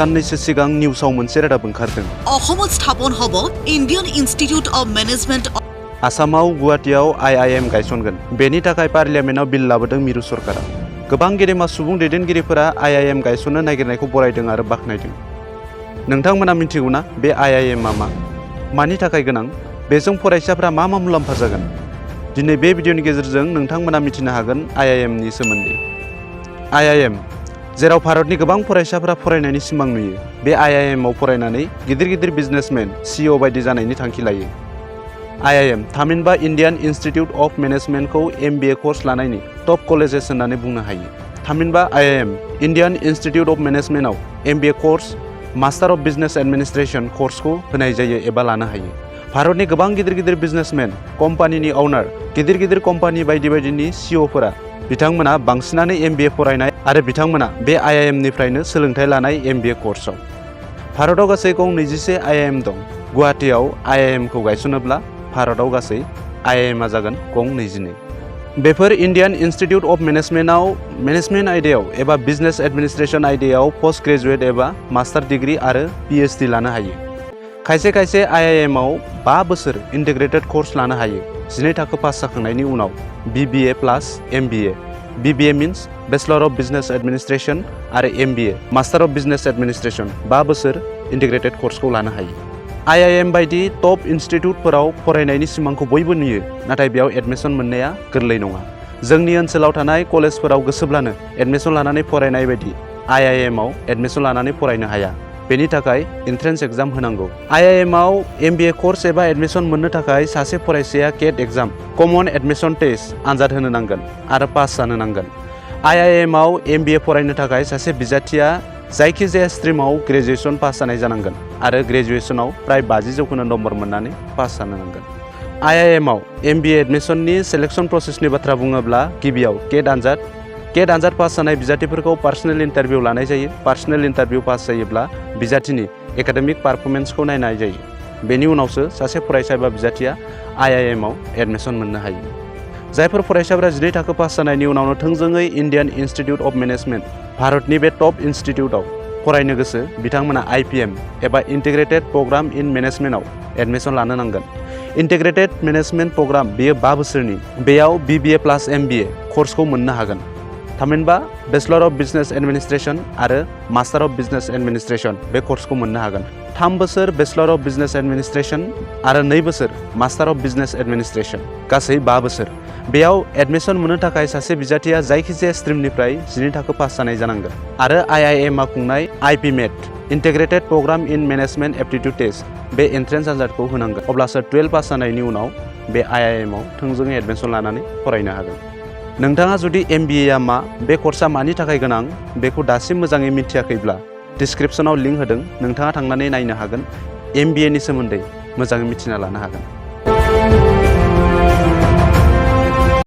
साननैसो सिगां निउसाव मोनसे रादाब ओंखारदों। অসমত স্থাপন হ'ব ইণ্ডিয়ান ইনষ্টিটিউট অফ মেনেজमेन्ट। आसामाव गुवाहाटीआव IIM गायसनगोन। बेनि थाखाय पार्लियामेन्टआव बिल लाबोदों मिरु सरकारा। गोबां गेदेमा सुबुं दैदेनगिरिफोरा IIM गायसननो नागिरनायखौ बरायदों आरो बाख्नायदों। नोंथांमोना मिथिगौना बे IIM आ मा? मानि थाखाय गोनां? बेजों फरायसाफोरा मा मुलाम्फा जागोन? दिनै बे भिडिअनि गेजेरजों नोंथांमोना मिथिनो हागोन IIM नि सोमोन्दै। IIM जेराव भारतनि गोबां फरायसाफोरा फरायनायनि सिमां नुयो, बे IIM आव फरायनानै गिदिर बिजनेसमेन CEO बायदि जानायनि थांखि लायो। IIM थामहिनबा इन्डियान इन्स्टिट्युट अफ मेनेजमेन्टखौ MBA कर्स लानायनि टप कलेजेस होननानै बुंनो हायो। थामहिनबा IIM इन्डियान इन्स्टिट्युट अफ मेनेजमेन्टआव MBA course, master of business administration कर्सखौ होनाय जायो एबा लानो हायो। भारतनि गोबां गिदिर बिजनेसमेन, कम्पानिनि अनार, गिदिर कम्पानि बायदिनि CEOफोरा बिथांमोना बांसिनानो MBA फरायनाय आरो बिथांमोना बे IIM निफ्रायनो सोलोंथाइ लानाय MBA कर्सआव। भारताव गासै गं 21 IIM दं। गुवाहाटीआव IIM खौ गायसनोब्ला भारताव गासै IIM आ जागोन गं 22। बेफोर इन्डियान इन्स्टिट्युट अफ मेनेजमेन्टआव मेनेजमेन्ट आयदायाव एबा बिजनेस एडमिनिस्ट्रेशन आयदायाव पोस्ट ग्रेजुवेट एबा मास्टार डिग्री आरो PhD लानो हायो। खायसे IIM आव 5 बोसोर इन्टिग्रेटेड कर्स लानो हायो। 12 थाखो पास जाखांनायनि उनाव BBA plus MBA। BBA means bachelor of business administration आरो MBA master of business administration 5 बोसोर इन्टिग्रेटेड कर्सखौ लानो हायो। IIM बायदि टप इन्स्टिट्युटफोराव फरायनायनि सिमांखौ बयबो नुयो, नाथाय बेयाव एडमिसन मोननाया गोरलै नङा। जोंनि ओनसोलाव थानाय कलेजफोराव गोसोब्लानो एडमिसन लानानै फरायनाय बायदि IIM आव एडमिसन लानानै फरायनो हाया। बेनि थाखाय एन्ट्रेन्स एग्जाम होनांगौ। IIM आव MBA कर्स एबा एडमिसन मोननो थाखाय सासे फरायसाया केट एग्जाम, कमन एडमिसन टेस्ट आनजाद होनो नांगोन आरो पास जानो नांगोन। IIM आव MBA फरायनो थाखाय सासे बिजाथिया जायखिजाया स्ट्रिमाव ग्रेजुएसन पास जानाय जानांगोन आरो ग्रेजुएसनाव प्राय 50% नम्बर मोननानै पास जानो नांगोन। IIM आव MBA एडमिसननि सेलेक्शन प्रसेसनि बाथ्रा बुङोब्ला गिबियाव केट आनजाद पास जानाय बिजाथिफोरखौ पार्सनेल इन्टारभिउ लानाय जायो। पार्सनेल इन्टारभिउ पास जायोब्ला बिजाथिनि एकाडेमिक पारफर्मेन्सखौ नायनाय जायो। बेनि उनावसो सासे फरायसा एबा बिजाथिया IIM आव एडमिसन मोननो हायो। जायफोर फरायसाफोरा 12 थाखो पास जानायनि उनावनो थोंजोङै इन्डियान इन्स्टिट्युट अफ मेनेजमेन्ट भारतनि बे टप इन्स्टिट्युटआव फरायनो गोसो, बिथांमोना IPM एबा इन्टिग्रेटेड प्रग्राम इन मेनेजमेन्टआव एडमिसन लानो नांगोन। इन्टिग्रेटेड मेनेजमेन्ट प्रग्राम बेयो 5 बोसोरनि। बेयाव BBA प्लास MBA कर्सखौ मोननो हागोन। थामहिनबा बेचलर अफ बिजनेस एडमिनिस्ट्रेशन आरो मास्टार अफ बिजनेस एडमिनिस्ट्रेशन बे कर्सखौ मोननो हागोन। 3 बोसोर बेचलर अफ बिजनेस एडमिनिस्ट्रेशन आरो 2 बोसोर मास्टार अफ बिजनेस एडमिनिस्ट्रेशन, गासै 5 बोसोर। बेयाव एडमिसन मोननो थाखाय सासे बिजाथिया जायखिजाया स्ट्रिमनिफ्राय 12 थाखो पास जानाय जानांगोन आरो IIM आ खुंनाय IPMET इन्टिग्रेटेड प्रग्राम इन मेनेजमेन्ट एप्टिट्युड टेस्ट बे एन्ट्रेन्स आनजादखौ होनांगोन। अब्लासो 12 पास जानायनि उनाव बे IIM आव थोंजोङै एडमिसन लानानै फरायनो हागोन। नोंथाङा जुदि MBA आ मा, बे कर्सआ मानि थाखाय गोनां, बेखौ दासिम मोजाङै मिथियाखैब्ला डिसक्रिप्शनाव लिंक होदों, नोंथाङा थांनानै नायनो हागोन। MBA नि सोमोन्दै मोजाङै मिथिना लानो हागोन।